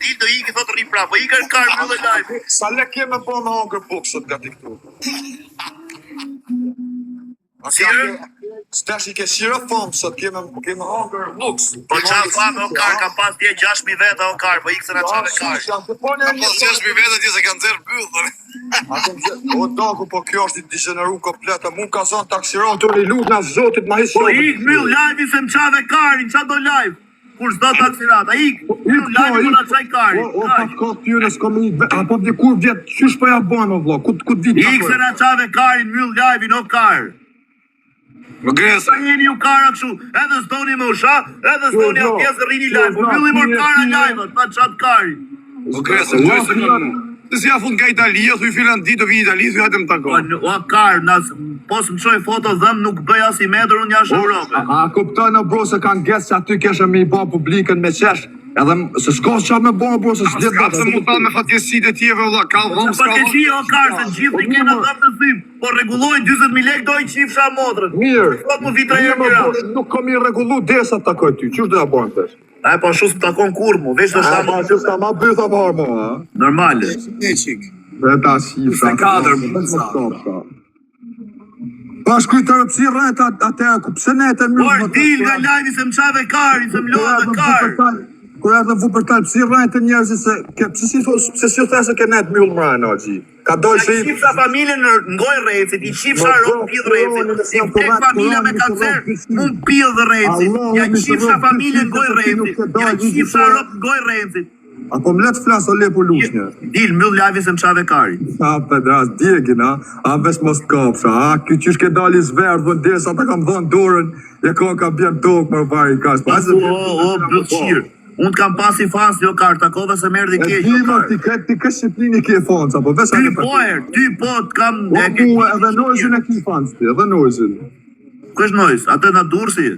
dil do iki thot rri prapë. Po ikër kar mbyllë live. Sa lek ke me bo me hongër bukë sot gati këtu? A Si ka ë? Stash i ke shira fam sot ke me ke me hongër luks. Po Ke me qa hongër fam o sushi, kar a? ka pas dje 6000 veta o kar, po ikë se na Ja, çave kar. sushi, a ke po Ka një pas 6000 vetë atje se kanë nxjerr bythën. A ke nxjerr- O daku, po kjo është i degjeneru komplet, a mu ka zonë taksiron të i lutna zotit ma Po hiqo. ik mbyll live se më çave karin, qa do live? Kur s'do taksirata, ik, Ik mbyll po, live po na ik. çaj O, karin. o Kaq. pa ka ty në s'kam i apo vje kur vjet, qysh po ja bën o vlla? Ku ku të vit Ik se takoj? na çave karin, mbyll live-in o kar. Më gresa. Sa jeni ju kara kështu, edhe s'doni më usha, edhe Jo, s'doni jo. atje se rrini Jo, live. Po vlla, mbylli ti mor je kara ti je live, pa çat karin. O gresa, Vlla, thuaj se ti kam mu. Se si ja fut nga Italia, thuj filan ditë do vi në Itali, thuj hajde më Po, tako. n- o kar, na, po s'më çoj foto dhëm nuk bëj as i metër unë jashtë O, a, Europe. a kupton o bro se kanë gjesë që aty keshe me i ba publikën me qesh, edhe m- se s'ka qa me ba bro se s'djet S'ka vetë. pse mu tall me fatkeqësitë e tjeve vëlla, ka Po dhëm, çfarë s'ka dhëm. fatkeqësi o kar se gjithë Po i mirë kena mo, dhëm të thym. Po rregulloj 40000 lekë do i qifsha motrën. mirë, Sot më vi tre mirë herë mo në bro, Tiranë. nuk kam i rregullu derisa të takoj ty, qysh do ja bojmë tash? Ai po ashtu s'më takon kurrë mu, veç do A shta po ashtu s'ta ma bytha parë mo, a? Normale. Ne çik. Dhe ta shifsha, të 24 vetëm më buca. stopsha. Pa shkruaj të pse rrajt atë ku pse ne të mbyll Por më dil nga taksirat? live se më çave karin, se më Kur lodhe erdhën kar. Wuppertal, kur erdhën Wuppertal, pse i rrajt të njerëzit se ke pse si thos, pse si u the se ke net mbyll mbrana ogji. Ka dalë Ja se i qifsha familjen në ngoj rrecit, i Më qifsha bro, rob pidh Kurani rrecit, nëse i jam të vdek rrat familja Kurani me më të rrok kancer, dyqin. mu pidh rrecit. Allahu Ja më të qifsha rrok familjen dyqin ngoj se ti nuk rrecit, ke ja dalë një qifsha ditore. rob ngoj rrecit. A po më let flas o lepu lushnjë. Dil mbyll live se më çave karin. A pedras djegin, a, a veç mos të kapsha, a, ky qysh ke dali zverdh, vën derisa ta kam dhënë dorën, e ka ka bjen tokë më vari kash, Po pa se thu bjen o tokë o e më byth po. qir. Unë të kam pasi fans jo kar, takova se më erdhi E keq di o më kar. ti këtë ti këtë Shqipërinë ke fans apo veç Ty atë po për er, ty po të kam O e ke mua edhe qir. Noizin e ki fans ti, edhe Noizin. Ku është Noise? Atë na Durrësi?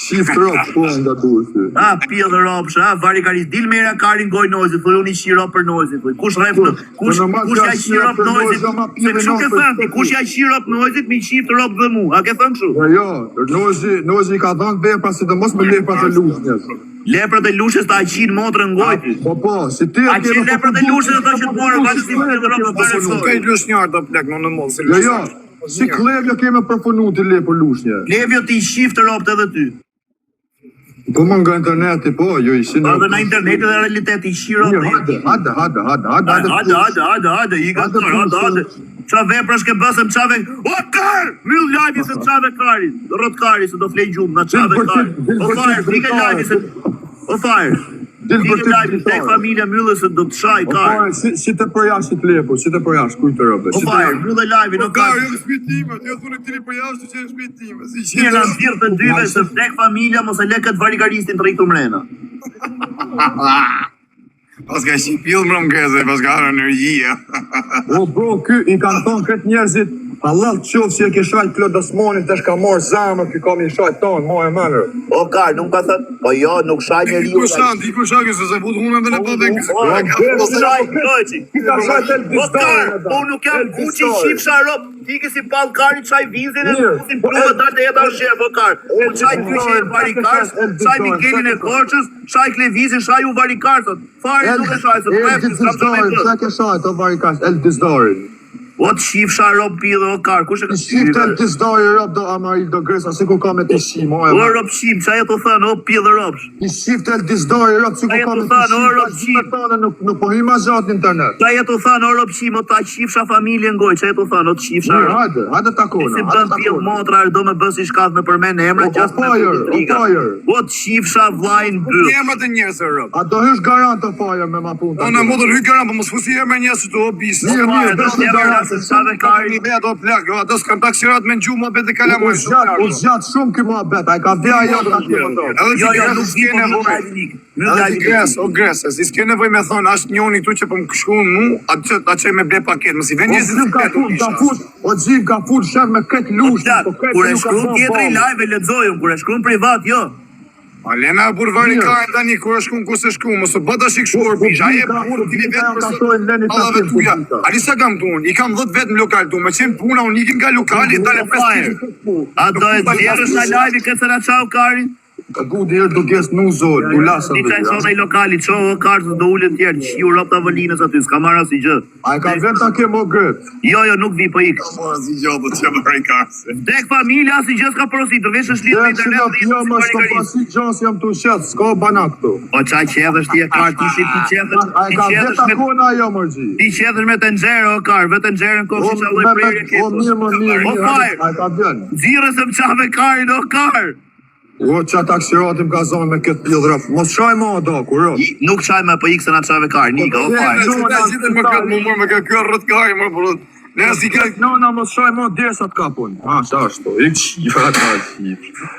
Shift rock, po nga Durrësi. A, pidh robsh, a, vari kari, dil mera karin goj Noizit, thuj unë i qi rob për Noizit, thuj. Kush rref Kur, në, po kush, normal kush që ja ja qi qira rob për Noizit, Noizi, ma se pidhi kështu ke natën thënë ti, kush ja qi rob Noizit, mi qift rob dhe mu, a ke thënë kështu? Jo, jo, Noizi, Noizi i ka dhënë vepra sidomos me leprat e lushnjës. Leprat e lushës ta qin motrën A, goj ty. po po, si ti e A ke qin me leprat e përfundu, lushës ti ato ke që të morën përfundu bashkë si si klevë pidh ke rob me të Po bërë nuk përfundu. ka soj. i lushnjar do plak, në në moll si Jo, jo, lushnjar. si klevë jo ke me përfundu ti lepër lushnjë. Levjo ti qift robt edhe ty. Po më nga interneti, po, jo ishin Po edhe rob. na interneti dhe realiteti i qi robt Mirë, e hajde, hajde, hajde, hajde, hajde, Hajde, hajde, hajde, hajde, hajde, i ka hajde kar, hajde, hajde. pushë. Qa veprash ke bë se më çave... O, kar! Mbyll live se më çave karin. Rrot kari se do flej gjumë, na Dil çave për kari. ti, dil O për ti fire, fike dritare, live se... O fire, dil për fike ti live, tek dritare. familja mbyllë se do të shaj O kar. fare, si, si të përjashtë të lepu, si të përjashtë, kujt të robe, O si të fire, jashtë. mbyllë live-in, Po o kar. kar, jo në shtëpi time, ti thonë ti për jashtë që në shtëpi time, si Mirë, na qindra. nxirr të dyve se vdek familja, mos e le këtë varikaristin të rri këtu mrena. Pas ka shi pill mbrëm greze, pas ka harë energjia. O bro, ky i kanë thonë këtë njerëzit, halal qoftë si e ke shajt Klod Osmanin, tash ka marrë zemër, ky ka mi shajt tonë, mo e mënër. O kar, nuk ka thënë, po jo, nuk shaj Di njeriu. ku shan, di ku shan, se se fut hunën dhe në po dhe O, Jo, nuk shaj, gjojqi. Ky ka shajt Elvis O kar, Darin, po unë nuk jam Elvis kuqi Darin. qifsha rob, ti ke si pall kari çaj vizin e Mirë, fusin po plumën El- dalë të jeta shef o kar. Po Elvis çaj ky që e Darin, vari sa ke kars, shajt Elvis çaj Darin, sa Mikelin ke e Korçës, çaj Klevizin, çaj u vari karsat. Fare nuk e shaj se po e Elvis s'kam çfarë Darin, me sa bë. ke shajt o varikash Elvis Darin. O të qifsha rob pidhe o kar, kush e ka I shifte Elvis Darin rob do Amaril do Gresa, sikur ka me të shi, mo e O mënër. rob qim, çaj e të thënë, o pidhe robsh. I shifte Elvis Darin rob sikur Çaj e ka të me të thënë, shi, o rob ta qim. gjithë tonë nuk nuk po hyma gjatë në internet. Çaj e të thënë, o rob qim, o ta qifsha familjen goj, çaj e të thënë, o të qifsha Mirë, rob. hajde, hajde Ti takona, si hajde bën pjell takona. motra, do me bë si shkath me përmend emra O, o gjastë me fire, o triga. fire. O të qifsha vllajin byll. Emrat e njerëzve rob. A do hysh garant o fire me ma punë Unë takona? mund të hyj garan, po mos fusi emra njerëz të o bis. Mirë, mirë, Fare, do vesh në emra garant. se çave kari. Një ato plak, jo, ato s'kan taksirat me gjumë, mohabet e U kalamaj. zgjat, u zgjat shumë ky muhabet, ai ka vja jo takim ato. Edhe Jo, ti jo, Gres nuk di s'ke po mbyll nevojë. live-in ik. Mbyll Edhe ti live-in Gres, ik. o Gres, si s'ke nevojë me thonë, është njoni këtu që po më shkruan mu, atë atë që me ble paket, mos i vën O njerëzit Gjim si ka vetë u fut, ka kisha. fut, o Gjim ka fut sherr me këtë O lushnjë, plak, po këtë kur e ju ka shkruan bën tjetri ballë. live e lexojum, kur e shkruan privat, jo. A lena burr vari Mirë. ka tani kur është shkuan ku s'është shkuan, mos u bë tash i kështu Po or pish, ai e publika, burr ti publika vetë janë për ka sot. shojnë leni Hallave takim tuja. publika. A di sa kam tu unë? I kam 10 vetë në lokal tu, me qenë puna unë ikim nga lokali, O dalë pres fire. ti. A Nuk do e mund ta nxjerrësh as nga live këtë se na çau karin? Budi erë duke s'nu zor, du lasën Ti çaj sot ai lokali, ço o kartë do ulen tjerë, qiu rob tavolinës aty, s'ka marrë asnjë gjë. A e ka vjen takim o gret? Jo, jo, nuk vi, po ik. Mora si gjë do të bëj karse. Dek familja asnjë gjë s'ka porositur, veç është lidhur Ja, me internet që dhe jo, jetë më si s'kom karikarisht. pasi gjo se jam të shet, s'ka bana këtu. Po qa qedhësh ti e kar, ti si ti qedhësh, A e ti ka vjen qedhësh me takon ajo mërgji? ti qedhësh me tenxhere o kar, vetë tenxheren O, kokë si çalloj me, prerje me, ke. o mirë, më mirë, O mirë, fire, a e ka vjen? nxirre se më qave karin o kar. O, qa taksiratim ka zonë me këtë pjellë rëf. Mos shaj ma o daku, rëf. Nuk çaj më po ik se na çave kar, nika o fire. Ne si ta gjithën me këtë më mor me këtë kjo rrot kari më por. Ne si ka No, na mos shaj ma derisa të kapun. Ha, qa ashtu, i qifra ka qifra.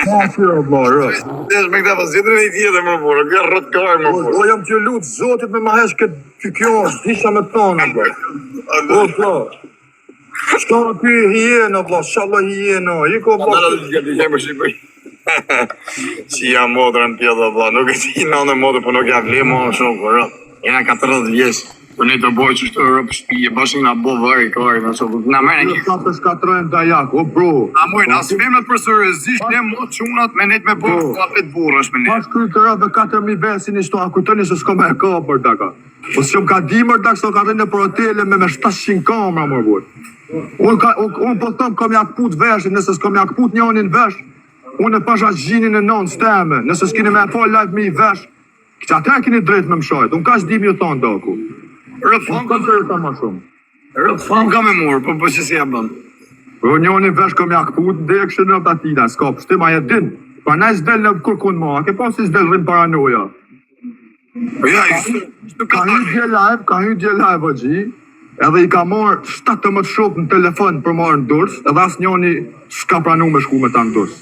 Sa kjo, vlla, rëf. Desh me këtë pas gjithën e tjetër më por. Kjo rrot kari më O, por. o jam të lutë zotit me ma hesh këtë kjo, kjo është, disha me thonë, vlla. O, vlla. Shka ky hiena, vlla, shalla hiena, iko, Ata vlla. do të të kem Shqipëri. Si jam motra në pjellë vlla, nuk e di nënë motër, po nuk ja vle më shumë, po rëp. Jena 14 vjeç. Po ne të bëj çështë rëp shtëpi, bashkë na bë vari kari, më shoku. Na merr Ju një sa të shkatrojmë dajak, o bro. Na mojnë as femrat për seriozisht ne mo çunat me net me bë Po. ka pet burrash me ne. Pas kry të rëve 4.000 vesin ishto, a kujtoni se s'ka me e ka për daka. Po s'jom ka dimër dak, s'o ka rënë për hotele me me 700 kamera mor burr. Unë ka, un, un po them kam ja kput veshin, nëse s'kam ja kput njonin vesh, unë e pasha gjinin e nënës teme, nëse s'kini me e pa live me i vesh, që atëherë keni drejt me mshajt, unë kaq di më ju thonë daku. Rëp Unë fam kam të ju ma shumë. rëp fam ka me mor, po po që si ja bën. Po njoni vesh kam ja kput ndekshën në tatina, s'ka pështim, a e din. Pa na s'del në kurkun ma, a ke pa si s'del rrim paranoja. Po ja, ishte Ka ka hy dje live, ka hy dje live o gji, edhe i ka marrë 17 shok në telefon për marrë në Durrës, edhe asnjoni s'ka pranu me shku me ta në Durrës.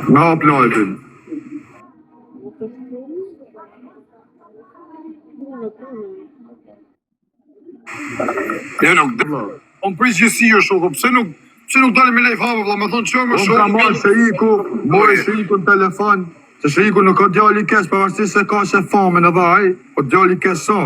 Me hap live-in. Jo nuk. Unë përgjithësi jo shoku, pse nuk pse nuk dalim me live hapë vlla, më thon çoj më Unë shoku. ka marrë sheiku, mori sheiku në telefon, se sheiku nuk ka djali keq, pavarësisht se ka se famën edhe ai, po djali keq sa.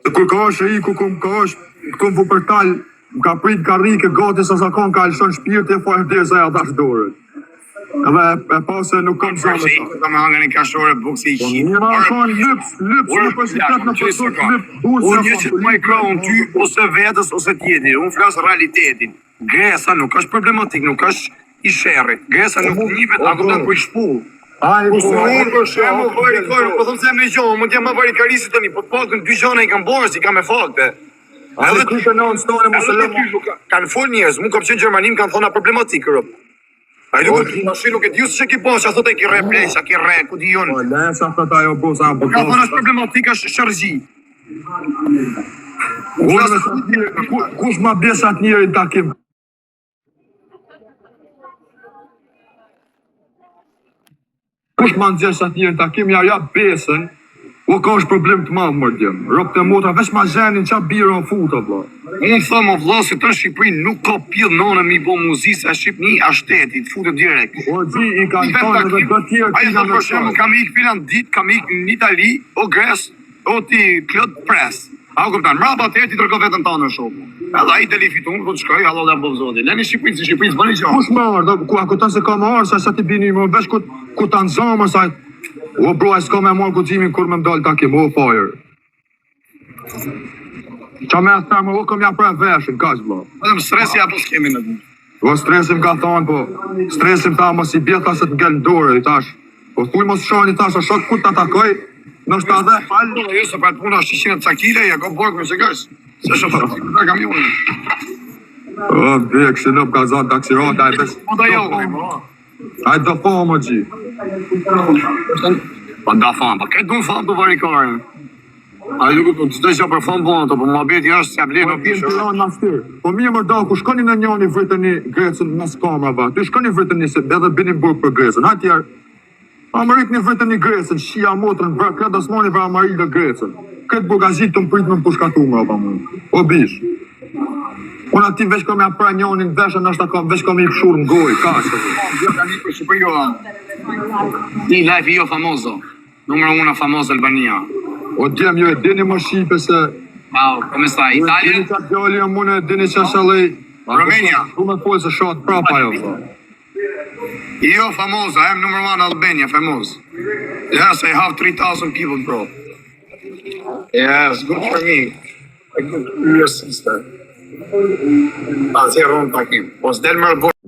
Se Kur ka është sheiku, kum ka është, kum Wuppertal, më ka prit karrike gati sa sa kon ka lëshon shpirti e falë derisa ja dash dorën. Edhe e, e pa se nuk kam zë me ta. Sheiku ka më hangën e kashore bukë si i Po qit. mirë, ma kanë lyps, lyps, Ore, nuk është i në qysh përsot ka? lyps, durë Unë një që të maj krahun ty ose vetës ose tjetri, unë flas realitetin. Gresa nuk është problematik, nuk është i sherrit. Gresa nuk njihet, a kupton ku i shpull. Ai, po, Unë për shembull vari kari, po them se jam në gjë, mund të jam më vari karisi tani, po të paktën dy gjëra i kam bërë, si kam me fakte. Edhe Edhe ky të nënë stone mos e Edhe lë ty nuk kanë fol njerëz, mu kam qenë në Gjermani, më kanë thonë a problematik rop. Ai nuk e di, tash nuk e di se ç'e ki bën, ç'a thotë e ki rre pleq, a ki rre, ku di unë. Po, le sa thot ajo bro, sa po. Ka thonë është problematik, është sherrxhi. Unë me sa njeri, ku- kush ma bjes atë njeri në takim? Kush ma nxjerr atë njeri në takim, ja jap besën. O ka është problem të madh mër djem. Rob të motra veç ma gjenin qa biro në futë vlla. Unë them o vlla se të Shqipëri nuk ka pill nënë mi bo muzikë, a Shqipëni a shteti, të futet direkt. O gji i kanë Vetëm thonë edhe takim, do tjerë Ai tina thotë me për shembull shkoj. kam ik filan ditë, kam ik në Itali, o Gres, o ti Klod Pres. A u kupton, mbrapa atëherë ti tregon veten tënde shoku. Edhe ai del i fitun, po të shkoj, hallall ja bëv zoti. Leni Shqipërinë, si Shqipërinë s'bëni gjë. Kush më ardh, ku a kupton se ka më ardh, sa sa ti bini më veç ku ku ta nxamë sa O bro, ai s'ka me marr guximin kur më dal takim, o fire. Qa me atë më, o kom ja pre veshin, kaq vlla. Vetëm stresi apo s'kemi në. Po stresim ka thonë, po stresim tha mos i bje tha se të ngel në dorë, i thash. Po thuj mos shani thash, a shok kur ta takoj, ndoshta edhe fal. Po jo se për atë punë është 100 ca kile, ja ka borg me çka. Se shoh, ka kamionin. O, bje, kështë në ka zanë taksirata, ai veç. Po da jo, po. Ai do po më gji. Po da fam, po këtë duan fam të varikaren. Ai nuk po çdo gjë për fam bën ato, po muhabeti është se vlen Po nuk ti ishte. në na ftyrë. Po mirë më daku, shkoni në njëri vriteni Grecën mes kamerave. Ty shkoni vriteni se edhe bini burg për Grecën. Ha tjerë. Amerikë një vriteni Grecën, shia motrën, vra këtë Osmani vra Amarilë Grecën. Këtë burgazit të më prit me më pushkatu më apo mu. O bish. Unë aty veç kam ja pra njonin veshën, ndoshta kam veç kam i pshur në gojë, kaq. Jo tani për Shqipëri jo. Ti life jo famoso. Numero 1 famoso Albania. O djem, ju e dini më shqipe se Wow, come stai? Ju e Italia? dini qa djali jam unë, e dini qa shallej. Romania. Du me folë se shohet prapa ajo, vlla. Jo, famoso, I am number one Albania, famous. Yes, I have 3,000 people, bro. Yes, good for me. Good for your sister. Ta thjerë unë takim. Po s'del mërë.